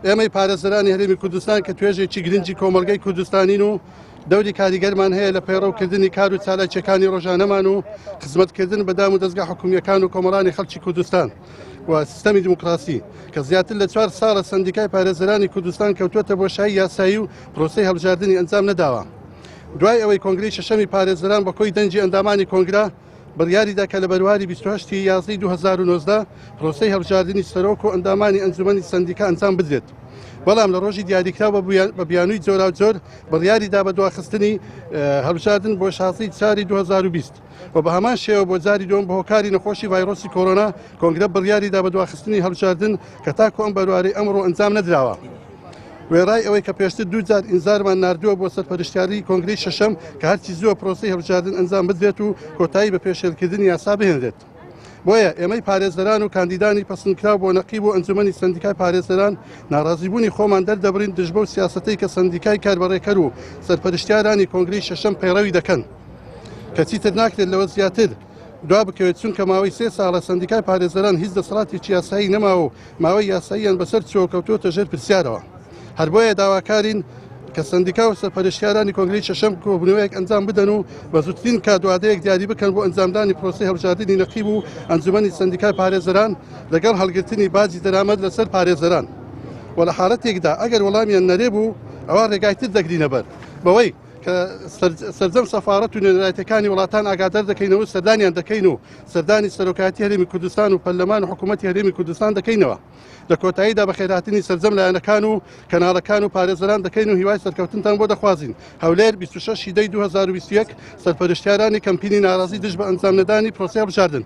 ئێمەی پارێزەرانی هەرێمی کوردستان کە توێژێکی گرنگی کۆمەڵگەی کوردستانین و دەوری کاریگەرمان هەیە لە پەیڕەوکردنی کار و چالاکیەکانی ڕۆژانەمان و خزمەتکردن بە دام و دەزگا حکومیەکان و کۆمەڵانی خەڵکی کوردستان و سیستەمی دیموکراسی کە زیاتر لە چوار ساڵە سەندیکای پارێزەرانی کوردستان کەوتووەتە بۆشایی یاسایی و پرۆسەی هەڵبژاردنی ئەنجام نەداوە. دوای ئەوەی کۆنگرەی شەشەمی پارێزەران بە کۆی دەنگی ئەندامانی کۆنگرە بڕیاریدا کە لە بەرواری 28 ی یازدەی 2019 پرۆسەی هەڵبژاردنی سەرۆک و ئەندامانی ئەنجومەنی سەندیکا ئەنجام بدرێت بەڵام لە ڕۆژی دیاریکراو بە بیانووی جۆراوجۆر بڕیاریدا بە دواخستنی هەڵبژاردن بۆ 16 چاری 2020 و بە هەمان شێوە بۆ جاری دووەم بە هۆکاری نەخۆشی ڤایرۆسی کۆرۆنا کۆنگرە بڕیاریدا بە دواخستنی هەڵبژاردن کە تاکو ئەم بەروارەی ئەمڕۆ ئەنجام نەدراوە. وێڕای ئەوەی کە پێشتر دوو جار ئینزارمان ناردووە بۆ سەرپەرشتیاری کۆنگرەی شەشەم کە هەرچی زووە پرۆسەی هەڵبژاردن ئەنجام بدرێت و کۆتایی بە پێشێلکردنی یاسا بهێنرێت. بۆیە ئێمەی پارێزەران و کاندیدانی پەسندکراو بۆ نەقیب و ئەنجومەنی سەندیکای پارێزەران ناڕازیبوونی خۆمان دەردەبڕین دژ بەو سیاسەتەی کە سەندیکای کاربەڕێکەر و سەرپەرشتیارانی کۆنگرەی شەشەم پەیڕەوی دەکەن کە چیتر ناکرێت لەوە زیاتر دوا بکەوێت چونکە ماوەی سێ ساڵە سەندیکای پارێزەران هیچ دەسەڵاتێکی یاسایی نەماوە و ماوەی یاساییان بەسەر چووە کەوتووەتە ژێر پرسیارەوە. هەر بۆیە داواکارین کە سەندیکا و سەرپەرشتیارانی کۆنگرەی شەشەم کۆبوونەوەیەک ئەنجام بدەن و بە زووترین کات وادەیەک دیاری بکەن بۆ ئەنجامدانی پرۆسەی هەڵبژاردنی نەقیب و ئەنجومەنی سەندیکای پارێزەران لەگەڵ هەڵگرتنی باجی دەرامەت لەسەر پارێزەران و لە حاڵەتێکدا ئەگەر وەڵامیان نەرێ بوو ئەوا ڕێگای تر دەگرینە بەر بەوەی کە سەرجەم سەفارەت و نوێنەرایەتیەکانی وڵاتان ئاگادار دەکەینەوە و سەردانیان دەکەین و سەردانی سەرۆکایەتی هەرێمی کوردستان و پەرلەمان و حکوومەتی هەرێمی کوردستان دەکەینەوە. لە کۆتاییدا بەخێرهاتنی سەرجەم لایەنەکان و کەناڵەکان و پارێزەران دەکەین و هیوای سەرکەوتنتان بۆ دەخوازین. هەولێر، 26 ی دەی 2021، سەرپەرشتیارانی کەمپینی ناڕازی دژ بە ئەنجامنەدانی پرۆسەی هەڵبژاردن.